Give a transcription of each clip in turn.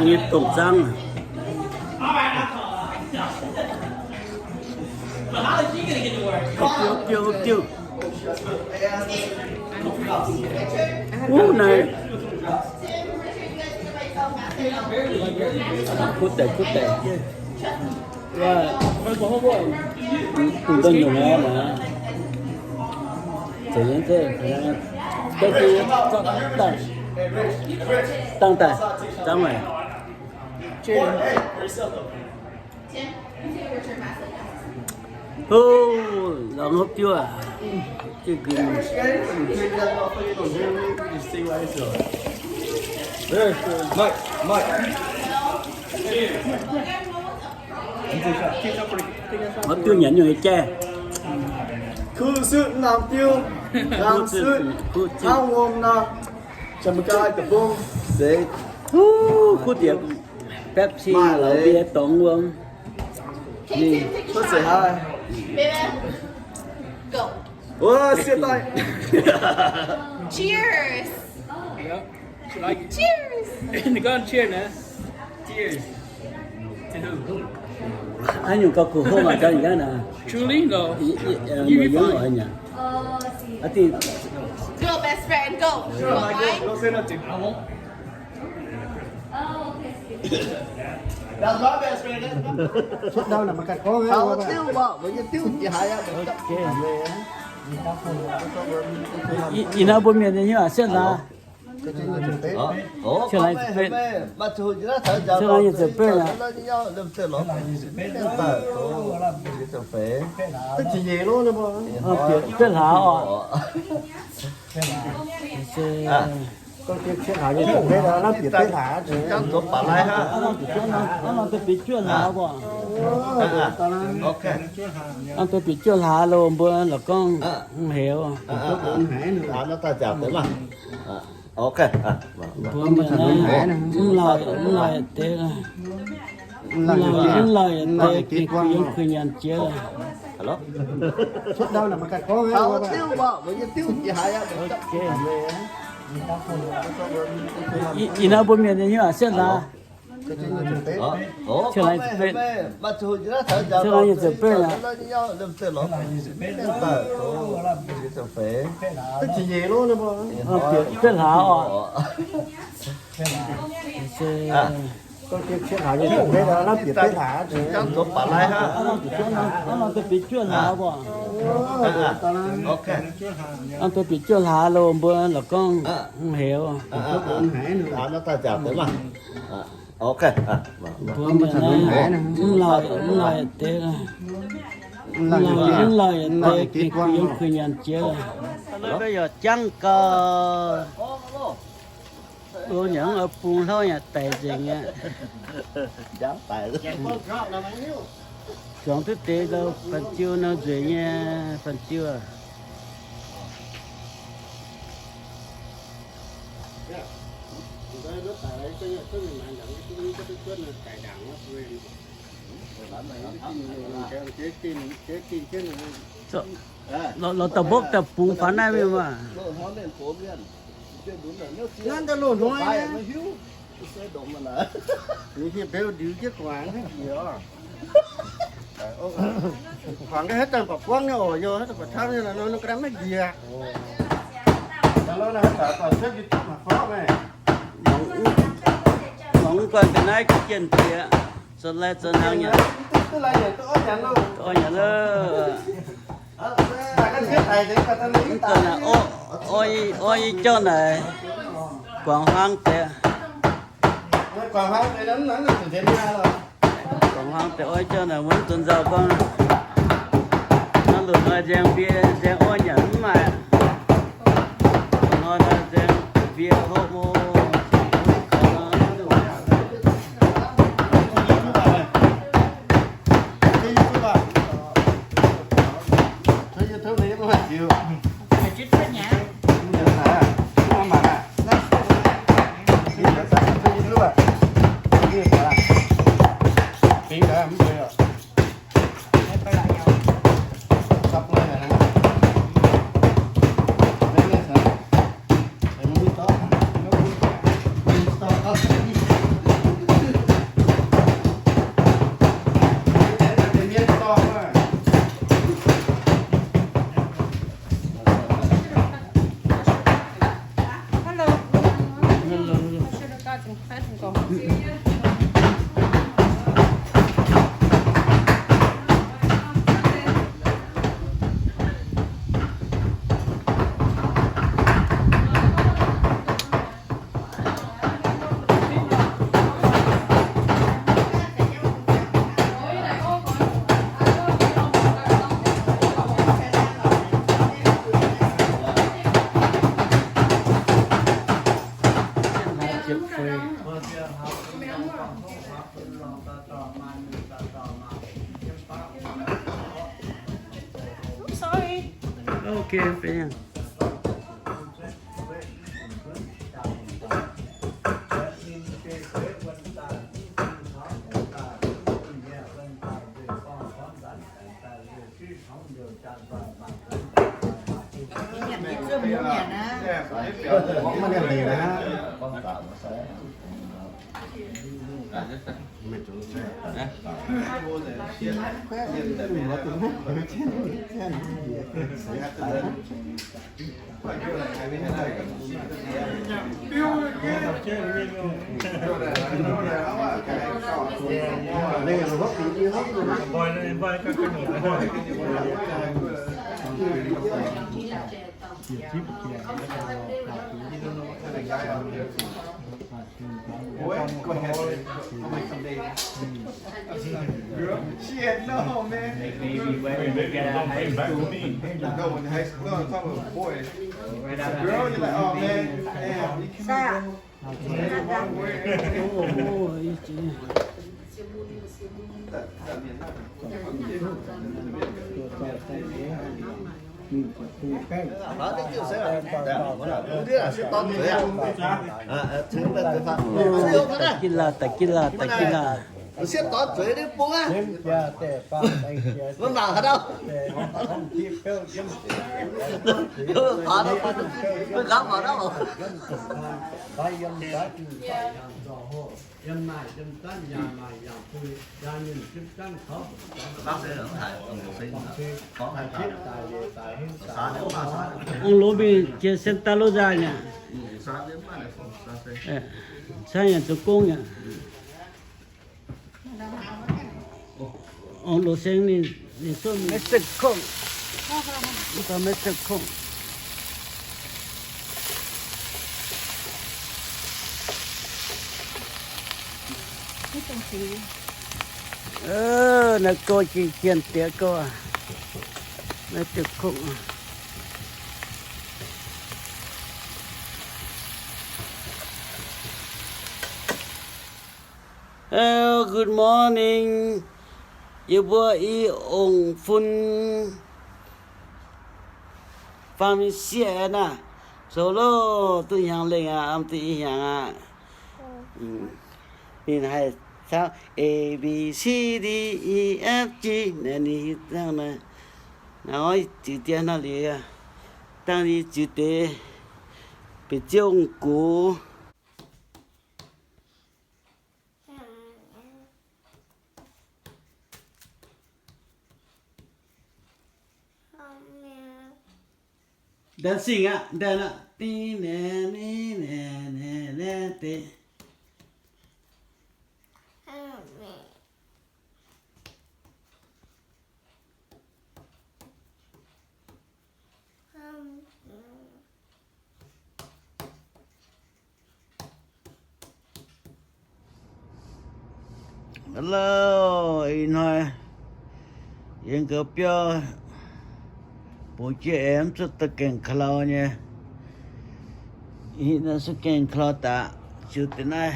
Nyei domh zaangv. Diuh, diuh, diuh. Wuov naaiv. Kuv deix, kuv deix. Dongh nyungc aqv maah. Dangh daaih, dangh daaih. Hov, lorz hopv diuv aac. Hopv diuv nyanc nyungc nyei jaiv. Kuv sutv norm diuv, kuv sutv hnangv wuom nor, jam jaaix deic-bung seix. Kuv diex Pepsi, la'bier dorngx wuom. Ninh, kuv seix haaix? Wuov, siev daaih. Cheers. Cheers. Cheers. Haaix nyungc gauh kuh hungh aac, gauh ih gaav naaic. Truly, no. You'll be fine. I think. Go, best friend, go. Go, bye. Ih, ih, naaiv mbuo mienh nyei hnyouv aac, sienx laaix. Sienx laaix nyei ziepc betv. Sienx laaix nyei ziepc betv aac. Betv hlaax oc. Aav norm deix bieqc juoz hlaax oc. Aav norm deix bieqc juoz hlaax loh, mbuo la'gorngv heix. Mbuo mienh naaiv mv lauh, mv lauh yietc deix, mv lauh yietc deix, kuh yiem kuh nyanc jiex. Ih, ih, naaiv mbuo mienh nyei hnyouv aac, sienx laaix. Sienx laaix nyei ziepc betv. Sienx laaix nyei ziepc betv aac. Betv hlaax oc. Aav norm deix bieqc juoz hlaax oc. Aav norm deix bieqc juoz hlaax loh, mbuo la'gorngv heix. Mbuo mienh naaiv mv lauh, mv lauh yietc deix, mv lauh yietc deix, kuh yiem kuh nyanc jiex. Yaac jangv gau. Loz nyanc mv oix bung hlauv yaac daic nzengc aqv. Zuangx duqv deix gau, fanh ziu nor nzueic nyei, fanh ziu aac. Lorz, lorz dauh mbopv daaih bungx faaux naaiv mingh maah. Nanv daaih loz-hnoi nyei. Ninh hieh mbeu ndiux jienv guangc haiv jiex oc. Guangc haaix daaih baac buangv nyei oc, yaac haaix daaih baac camv nyei, ninh ga'naaiv maiv njiec. Mangc mv guanh ga'naaiv jienh jiex, zoux lai zoux hnangv nyei. Oix nyanc loh. Mv guanh naaic, oix i jauv naaic, guangc hmuangv deix. Guangc hmuangv deix oix jauv naaic, mbuo mv zuqc nzauh gorngv. Hnangv loz-hnoi nzaeng mbie nzaeng oix nyanc mv maaih. Loz-hnoi nzaeng mbie hopv mv Oops, sorry. Okay, fine. Boy, go ahead, man. I'll make some babies. She had no, man. Make baby when you get out of high school. No, in high school, no, I'm talking about boys. Right out of high school. Girl, you're like, oh, man, damn, you can't go. Taqkitla, taqkitla, taqkitla. Ong loz mingh jiex Santa Rosa nyei. Cangv yaac zoux gong nyei. Ong loz seng ninh, ninh cuotv Mexico. Mv dau Mexico. Naaiv gouv jiex jienh diex gouv, Mexico. Hello, good morning. Yie mbuo i ong-fun faam sieqv naaiv, zoux loh, duqv hnyangx lengh aqv, duqv i hnyangx aqv. Ninh haih caux A, B, C, D, E, F, G, naaiv ninh hiuv dangh naaiv. Naaiv oix ziux diex hnangv liuz, dangh ninh ziux deix, bieqc ziouv ong-gux. Dancing aqv, daaih aqv, dingh naeqv, dingh naeqv, naeqv, naeqv, deix. Hello, ih hnoi yiem gaux biauv, bungx jiex aengx mv zuqc da'gaengh ka'lau nyei. Ih hnoi se gaengh ka'lau daaih, ziux deix naaiv,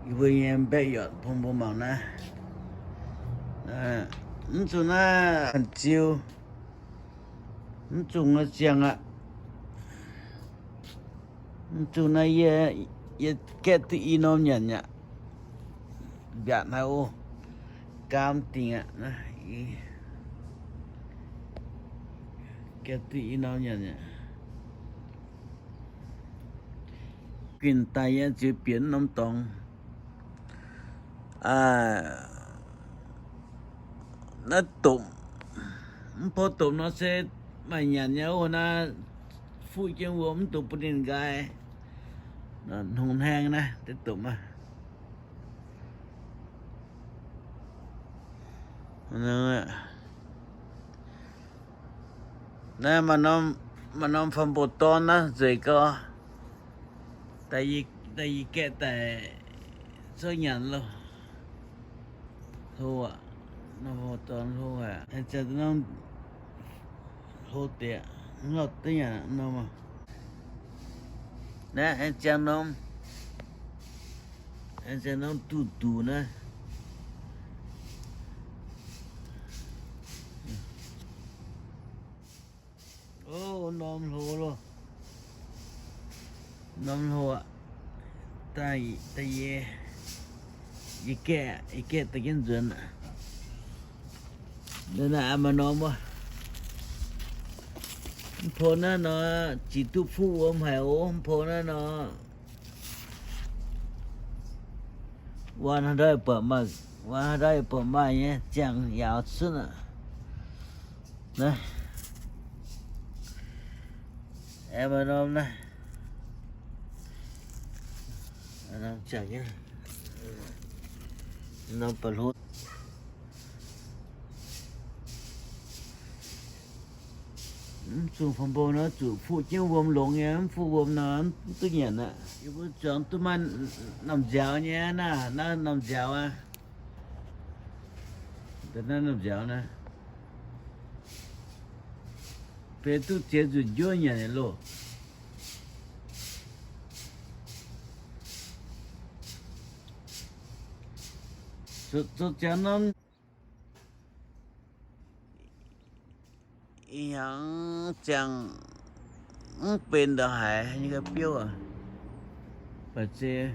yie mbuo nyei mbaeqv yorqc bun mbuo mangc naaiv. Mv zuqc naaiv ziux, mv zuqc naaiv ziangh aqv. Mv zuqc naaiv yie, yie gaeqv duqv i norm nyanc aqv. Mbiaatc naaiv oc, gaam dingc aqv. Gaeqv duqv i norm nyanc aqv. Guinh daaih yie ziux bieqc norm dorngx. Naaiv domh, mv baac domh nor se maaih nyanc nyei oc. Naaiv fuqv jienv wuom mv dungx bun ninh nqaai. Hngongx haeng naaiv deix domh aqv. Naaiv maaih norm, maaih norm fam mbo dorn naaiv nzueic gau. Daaih yie gaeqv daaih zorqv nyanc loh. Hlo aqv, norm fam mbo dorn hlo aqv. Aengx ziangh norm hlo deix, mv lorh duqv nyanc norm. Naaiv aengx ziangh norm, aengx ziangh norm duqv duqv naaiv. O, norm hlo loh. Norm hlo aqv. Daaih, daaih yie, yie gaeqv, yie gaeqv daaih jienv nzuonx aqv. Naaiv maaih norm wuov. Mv pou naaiv nor, zic duqv fuqv wuom haic oc. Mv pou naaiv nor, wuov haaix ndau buatc maaih, wuov haaix ndau buatc maaih nyei ziangh yaauc cunv aqv. Naaiv, aengx maaih norm naaiv, norm ziangh nyei, norm ba'hlo. Mv zuqc fam mbo nor zuqc fuqv jienv wuom longx nyei, mv fuqv wuom nor mv duqv nyanc aqv. Yie mbuo zuangx duqv maaih namh nziaaux nyei naaiv, naaiv namh nziaaux aqv. Naaiv namh nziaaux naaiv, beiv duqv ziex nzunc njuov nyanc loh. Zoux ziangx norm, ih hnyangx ziangh mv benx ndongc haaix nyei ga'biouv aac, baac zeiz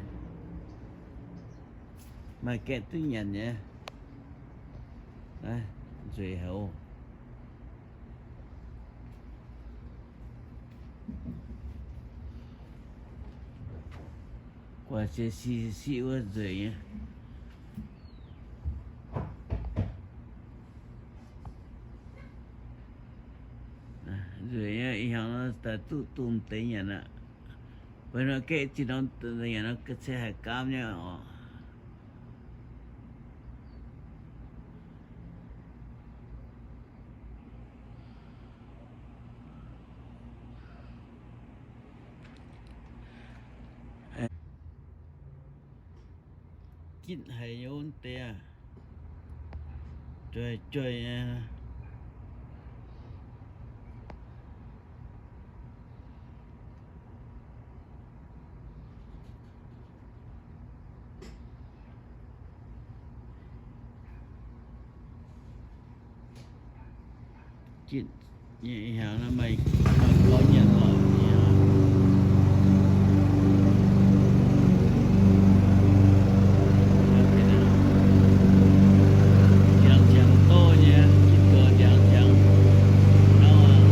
maaih gaeqv duqv nyanc nyei. Naaiv nzueic haic oc. Guaax ziex siqv siqv wuov nzueic nyei. Nzueic nyei, ih hnyangx nor daaih duqv dungz deix nyanc aqv. Weic nor gaeqv zinh norm nyanc nor ga'ceix haic gaamv nyei oc. Gitv haic nyei wuov deix aac, joih joih nyei. Gitv nyei ih hnyangx naaiv maaih, maaih gauh nyanc lorqc nyei. Ndiangx-ndiangx dorh nyei, gitv gau ndiangx-ndiangx. Nor aac,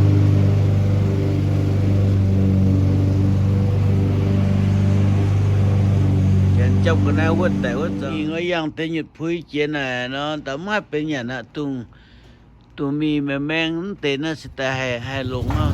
janx japv ga'naaiv wuov daic wuov zanc, ih hnoi yangh deix nyutc pui jiex naaic nor, da'maiv benx nyanc aqv. Dungz, dungz mingh maengx maengx mv deix naaiv se daaih haih, haih longx nor.